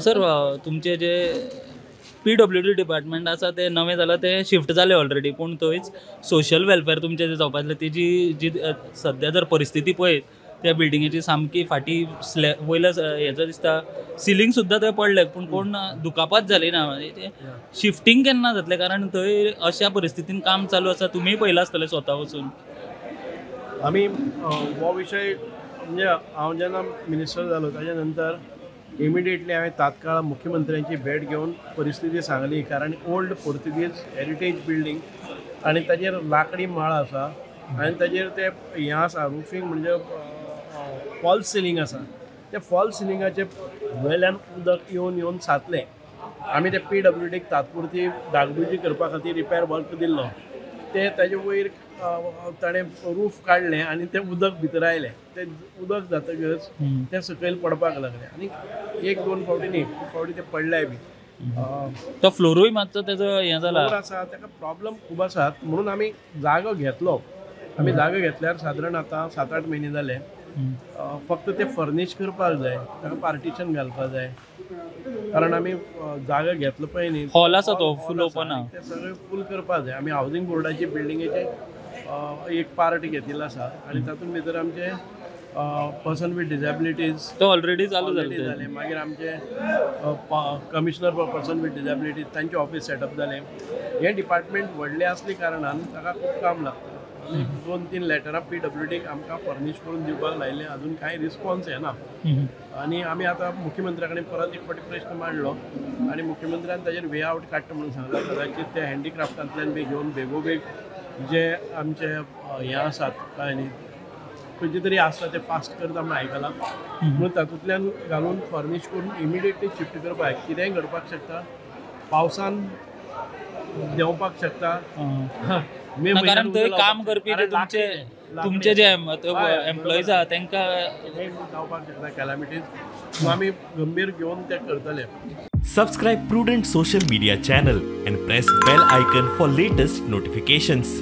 Sir तुमचे जे PWD department आसा ते नवें जालां ते शिफ्ट जाले ऑलरेडी, पूण थंयच सोशल वेलफेअर तुमचें जें जावपा आसलें तेजी जी सद्या जर परिस्थिती पळयत त्या बिल्डिंगेची सामकी फाटीं स्लॅ वयल्या हेजो दिसता सिलींग सुद्दां थंय पडलें, पूण कोण दुखापत जाली ना. शिफ्टींग केन्ना जातलें, कारण थंय अशा परिस्थितीन काम चालू आसा, तुमीय पळयलां आसतलें स्वता वचून. आमी हो विशय म्हणजे हांव जेन्ना मिनिस्टर जालो ताच्या नंतर इमिडिएटली हांवें तात्काळ मुख्यमंत्र्यांची भेट घेवन परिस्थिती सांगली, कारण ओल्ड पोर्तुगीज हेरिटेज बिल्डींग आनी ताजेर लाकडी माळ आसा आनी ताजेर ते हें आसा रुफींग म्हणजे फॉल्स सिलींग आसा, ते फॉल्स सिलिंगाचे वयल्यान उदक येवन येवन साचलें. आमी ते PWDक तात्पुरती डागडुजी करपा खातीर रिपेर वर्क दिल्लो, ते ताजे वयर ताणें रूफ काडलें आनी तें उदक भितर आयलें, तें उदक जातकच तें सकयल पडपाक लागलें आनी एक दोन फावटी न्ही खूब फावटी तें पडलें बी. तो फ्लोरूय मातसो तेजो हें जाला आसा, ताका प्रॉब्लम खूब आसात म्हणून आमी जागो घेतलो. आमी जागो घेतल्यार सादारण आतां 7-8 म्हयने जाले. फक्त ते फर्निश करपाक जाय, ताका पार्टिशन घालपाक जाय, कारण आमी जागा घेतलो पळय न्ही हॉल आसा तो फूल ओपन आहा, ते सगळें फूल करपाक जाय. आमी हावजींग बोर्डाची बिल्डिंगेचे एक पार्ट घेतिल्लो आसा आनी तातूंत भितर आमचे पर्सन विथ डिजेबिलिटीज तो ऑलरेडी चालू जालें. मागीर आमचे commissioner for person with disabilities तांचे ऑफिस सेटअप जालें. हें डिपार्टमेंट व्हडलें आसले कारणान ताका खूब काम लागता. 2-3 लेटरां PWDक आमकां फर्निश करून दिवपाक लायलें, अजून कांय रिस्पॉन्स येना. आनी आमी आतां मुख्यमंत्र्या कडेन परत एक फावटी प्रश्न मांडलो आनी मुख्यमंत्र्यान ताजेर वे आवट काडटा म्हणून सांगलां. कदाचीत ते हँडीक्राफ्टांतल्यान बी घेवन बेगोबेग जे आमचे हें आसात काय न्ही खंयचे तरी आसता ते फास्ट करता म्हूण आयकलां, म्हणून तातूंतल्यान घालून फर्निश करून इमिडिएटली शिफ्ट करपाक. कितेंय घडपाक शकता, पावसान देंवपाक शकता, कारण थंय काम करपी तुमचे तुमचे जे एम्प्लॉईज आहा तांकां जावपाक शकता कॅलामिटीज, आमी गंभीर घेवन ते करतले. Subscribe Prudent social media channel and press bell icon for latest notifications.